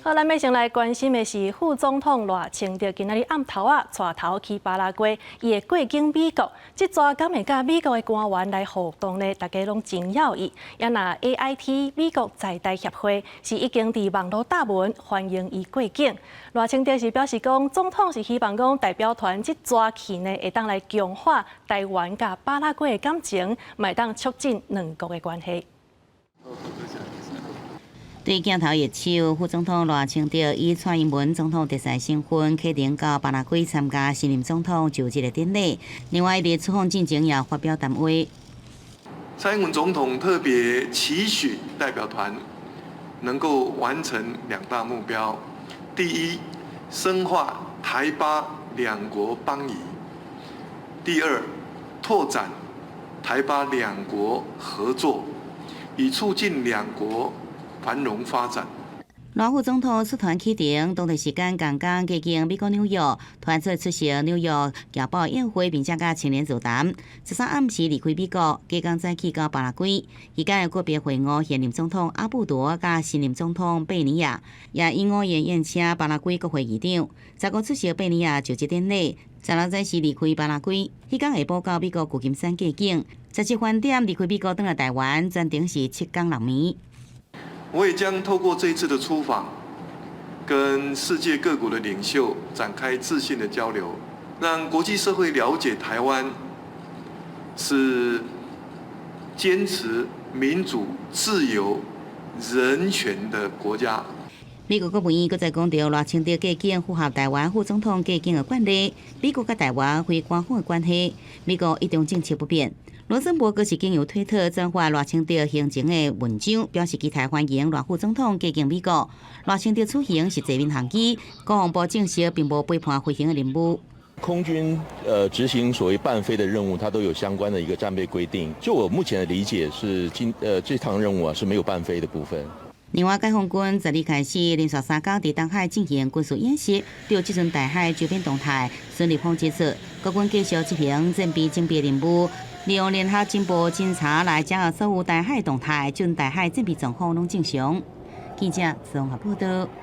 好，咱欲先來關心的是副總統賴清德今仔日暗頭仔帶頭去巴拉圭，伊會過境美國，這逝敢會佮美國的官員來互動呢？大家攏真猶豫。也若 AIT 美國在台協會是已經佇網路貼文歡迎伊過境。賴清德是表示講，總統是希望講代表團這逝去呢，會當來強化台灣佮巴拉圭的感情，嘛會當促進兩國的關係。對鏡頭一手，副總統賴清德以蔡英文總統特使身份，啟程到巴拉圭參加新任總統就職的典禮。另外，佇出訪進前也發表談話。蔡英文總統特別期許代表團能夠完成兩大目標：第一，深化台巴兩國邦誼；第二，拓展台巴兩國合作，以促進兩國繁榮發展。賴副總統率團啟程，當地時間剛剛過境美國紐約，團隊出席紐約僑胞宴會，並且佮青年座談。13暗時離開美國，隔工再去到巴拉圭，期間會個別會晤現任總統阿布多佮新任總統貝尼亞，也以午宴宴請巴拉圭國會議長。15出席貝尼亞就職典禮，16早時離開巴拉圭，彼工下晡到美國舊金山過境，17翻點離開美國轉來台灣，全程是7工6暝。我也將透過這一次的出訪，跟世界各國的領袖展開自信的交流，讓國際社會了解台灣是堅持民主、自由、人權的國家。美國國務院閣再講著賴清德過境符合台灣副總統過境的慣例，美國佮台灣非官方的關係，美國一中政策不變。羅森伯格是經由推特轉發賴清德行前的文章，表示期待歡迎賴副總統過境美國。賴清德此行是座面航機，國防部證實並無背叛飛行的任務。空軍執行所謂伴飛的任務，它都有相關的一個戰備規定。就我目前的理解是，今這趟任務啊是沒有伴飛的部分。另外，解放軍12開始連續3工佇東海進行軍事演習，對這陣台海周邊動態，孫立峰指出，國軍繼續執行戰備準備任務，利用聯合情報偵查來掌握所有台海動態，準台海戰備狀況攏正常。記者綜合報道。